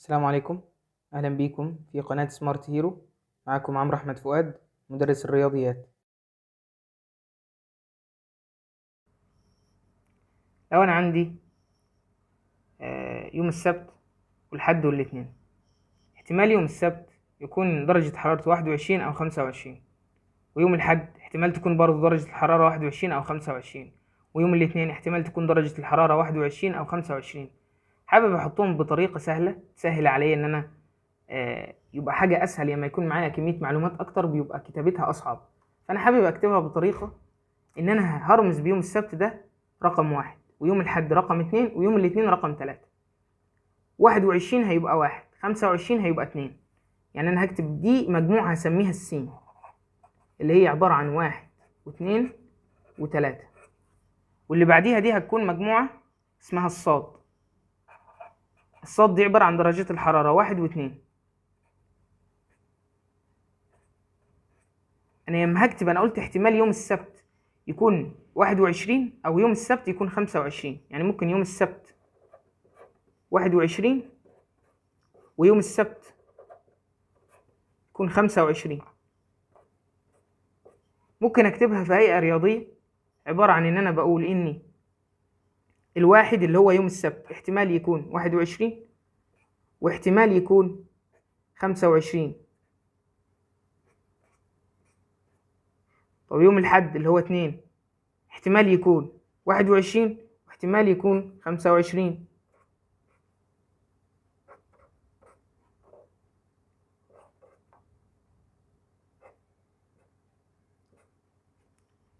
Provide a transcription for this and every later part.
السلام عليكم، أهلا بيكم في قناة سمارت هيرو. معاكم عمرو أحمد فؤاد مدرس الرياضيات. لو أنا عندي يوم السبت والحد والاثنين، احتمال يوم السبت يكون درجة حرارته 21 أو 25، ويوم الحد احتمال تكون برضه درجة الحرارة 21 أو 25، ويوم الاثنين احتمال تكون درجة الحرارة 21 أو 25. حابب أحطهم بطريقة سهلة تسهل عليا إن أنا يبقى حاجة أسهل. لما يكون معايا كمية معلومات أكتر بيبقى كتابتها أصعب، فأنا حابب أكتبها بطريقة إن أنا هرمز بيوم السبت ده رقم 1، ويوم الحد رقم 2، ويوم الاثنين رقم 3. 21 هيبقى 1، 25 هيبقى 2. يعني أنا هكتب دي مجموعة هسميها السين، اللي هي عبارة عن 1 و2 و3، واللي بعديها دي هتكون مجموعة اسمها الصاد. الصاد دي عبارة عن درجات الحرارة 1 و2. أنا لما هكتب أنا قلت احتمال يوم السبت يكون 21 أو يوم السبت يكون 25، يعني ممكن يوم السبت 21 ويوم السبت يكون 25. ممكن أكتبها في هيئة رياضية عبارة عن إن أنا بقول إني الواحد اللي هو يوم السبت احتمال يكون 21 واحتمال يكون 25. طب يوم الحد اللي هو 2 احتمال يكون 21 واحتمال يكون 25.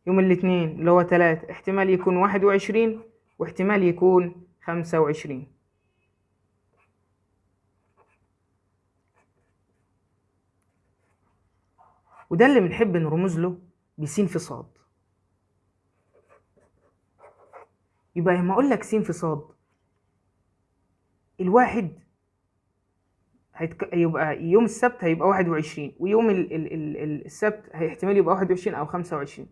يوم الاثنين اللي هو 3 احتمال يكون 21 واحتمال يكون 25. وده اللي بنحب نرمز له بسين في صاد. يبقى لما اقول لك سين في صاد، الواحد يبقى يوم السبت هيبقى 21، ويوم السبت احتمال يبقى 21 او 25.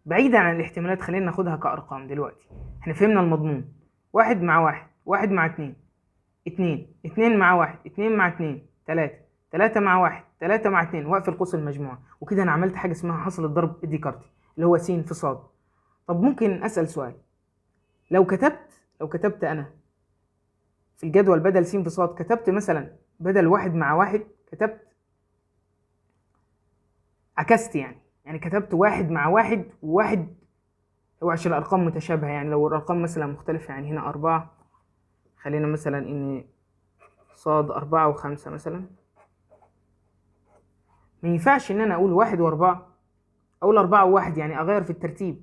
بعيدا عن الاحتمالات خلينا ناخدها كأرقام دلوقتي، احنا فهمنا المضمون. 1 مع 1، 1 مع 2، 2، 2 مع 1، 2 مع 2، 3، 3 مع 1، 3 مع 2، واقفل قوس المجموعة. وكده انا عملت حاجة اسمها حاصل الضرب الديكارتي اللي هو س في صاد. طب ممكن أسأل سؤال، لو كتبت أنا في الجدول بدل س في صاد كتبت مثلا بدل 1 مع 1 كتبت عكست، يعني كتبت 1 مع 1 و1، هو عشان الأرقام متشابهة، يعني لو الأرقام مثلا مختلفة، يعني هنا 4، خلينا مثلا إن صاد 4 و5 مثلا، ما ينفعش إن أنا أقول 1 و4، أقول 4 و1، يعني أغير في الترتيب.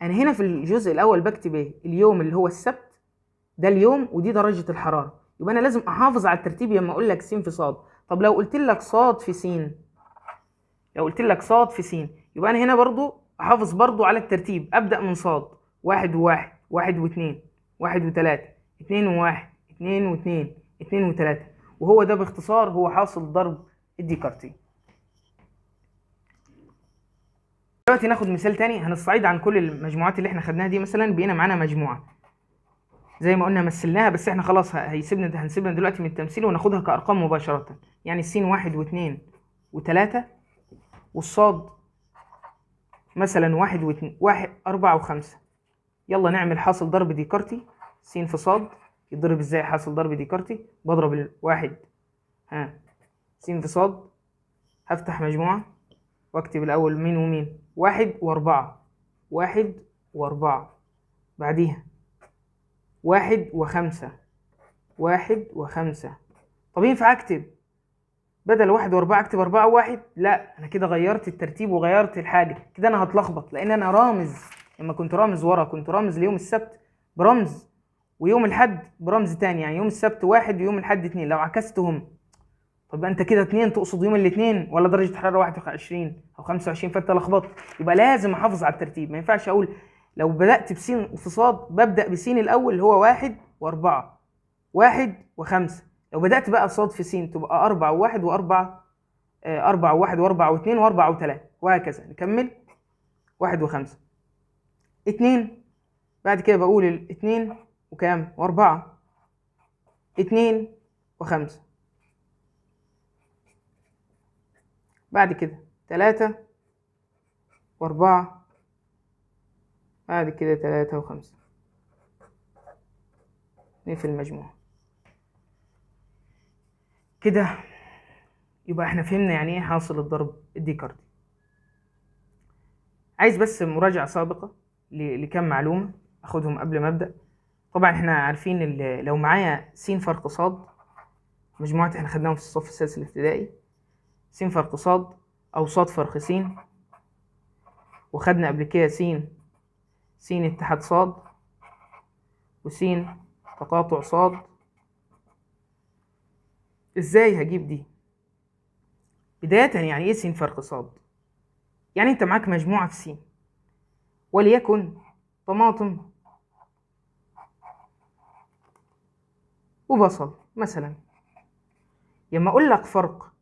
أنا هنا في الجزء الأول بكتب إيه؟ اليوم اللي هو السبت ده اليوم، ودي درجة الحرارة، يبقى أنا لازم أحافظ على الترتيب لما أقول لك س في صاد. طب لو قلت لك صاد في س، لو قلت لك صاد في س، يبقى أنا هنا برضو أحافظ برضو على الترتيب، أبدأ من صاد 1 و1، 1 و2، 1 و3، 2 و1، 2 و2، 2 و3. وهو ده باختصار هو حاصل ضرب الديكارتي. دلوقتي ناخد مثال تاني، هنستعيد عن كل المجموعات اللي احنا خدناها دي. مثلا بقينا معانا مجموعة زي ما قلنا مثلناها، بس احنا خلاص هنسيبنا دلوقتي من التمثيل وناخدها كأرقام مباشرة. يعني السين 1 و2 و3، والصاد مثلا 1 و2، 1 4 و5. يلا نعمل حاصل ضرب ديكارتي. س في صاد يتضرب ازاي حاصل ضرب ديكارتي؟ بضرب الواحد، س في صاد، هفتح مجموعة واكتب الأول مين ومين، 1 و4، 1 و4، بعديها 1 و5، 1 و5. طب ينفع أكتب بدل 1 و4 أكتب 4 و1؟ لا، أنا كده غيرت الترتيب وغيرت الحاجة، كده أنا هتلخبط، لأن أنا رامز، لما كنت رامز ورا كنت رامز ليوم السبت برمز ويوم الحد برمز تاني، يعني يوم السبت 1 ويوم الحد 2، لو عكستهم طب انت كده 2 تقصد يوم الاثنين ولا درجة حرارة 21 أو 25، فانت لخبطت. يبقى لازم احافظ على الترتيب، ما ينفعش اقول لو بدأت بسين في صاد ببدأ بسين الأول اللي هو 1 و4، 1 و5. لو بدأت بقى صاد في سين تبقى 4 و1 و4، 4 و1 و4 و2 و4 و3 وهكذا. نكمل 1 و5، 2، بعد كده بقول ال 2 وكام؟ و4، 2 و5. بعد كده 3 و4، بعد كده 3 و5. نقفل المجموعة كده. يبقى احنا فهمنا يعني ايه حاصل الضرب الديكارتي. عايز بس مراجعة سابقة لكم معلومة اخدهم قبل ما ابدأ. طبعا احنا عارفين لو معايا س فرق ص، مجموعة احنا خدناهم في الصف السادس الابتدائي، س فرق ص او ص فرق س، وخدنا قبل كده س س اتحاد ص وس تقاطع ص. ازاي هجيب دي؟ بداية يعني ايه س فرق ص؟ يعني انت معاك مجموعة في س، وليكن طماطم وبصل مثلا. لما اقول لك فرق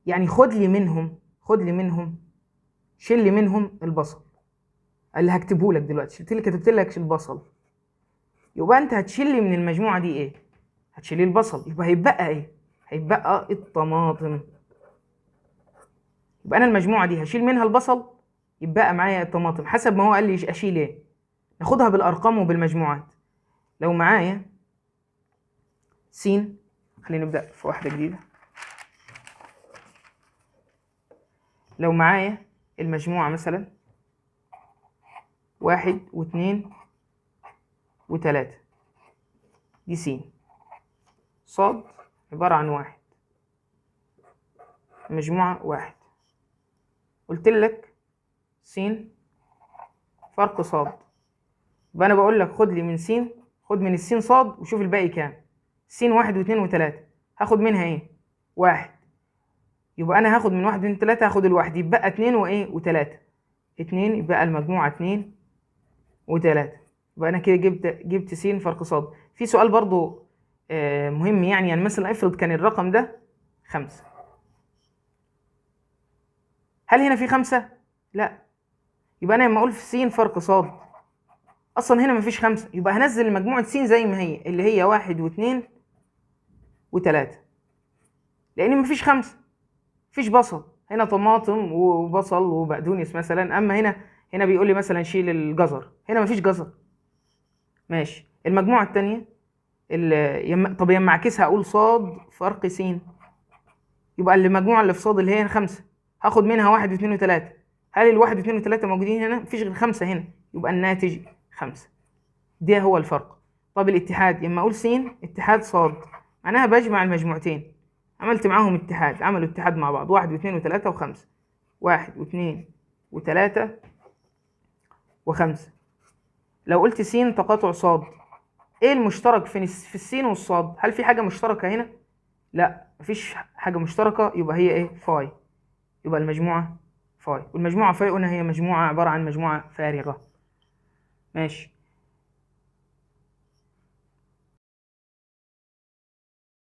يعني خد لي منهم، خد لي منهم، شيل لي منهم البصل اللي هكتبه لك دلوقتي، شلت لي، كتبت لك البصل، يبقى انت هتشيل لي من المجموعة دي ايه؟ هتشيل لي البصل، يبقى هيتبقى ايه؟ هيتبقى الطماطم. يبقى انا المجموعة دي هشيل منها البصل، يبقى معايا الطماطم، حسب ما هو قال لي اشيل ايه. ناخدها بالارقام وبالمجموعات. لو معايا س، خلينا نبدأ في واحدة جديدة. لو معايا المجموعة مثلا 1 و2 و3، دي س، ص عبارة عن 1، مجموعة 1. قلت لك س فرق ص، يبقى أنا بقول لك خد لي من س، خد من السين ص وشوف الباقي كام. س 1 و2 و3، هاخد منها ايه؟ 1. يبقى انا هاخد من 1 2 3، هاخد الواحد، يبقى 2 وايه؟ و3. 2، يبقى المجموعة 2 و3. يبقى انا كده جبت س فرق ص. في سؤال برضو مهم، يعني مثلا افرض كان الرقم ده 5، هل هنا في 5؟ لا. يبقى انا لما اقول في س فرق ص اصلا هنا مفيش 5، يبقى هنزل مجموعة س زي ما هي اللي هي 1 و2 و3، لان مفيش 5، مفيش بصل هنا، طماطم وبصل وبقدونس مثلا. اما هنا بيقول لي مثلا شيل الجزر، هنا مفيش جزر. ماشي. المجموعة التانية طب يما اعكسها اقول ص فرق س، يبقى المجموعة اللي في ص اللي هي 5 هاخد منها 1 و2 و3. هل الواحد واثنين وثلاثة موجودين هنا؟ مفيش غير 5 هنا، يبقى الناتج 5. ده هو الفرق. طب الاتحاد، يما اقول س اتحاد ص، معناها بجمع المجموعتين، عملت معاهم اتحاد، عملوا اتحاد مع بعض، 1 و2 و3 و5، 1 و2 و3 و5. لو قلت س تقاطع ص، ايه المشترك في السين والصاد؟ هل في حاجة مشتركة هنا؟ لا، مفيش حاجة مشتركة، يبقى هي ايه؟ فاي. يبقى المجموعة فاي، والمجموعة فاي قلنا هي مجموعة عبارة عن مجموعة فارغة. ماشي.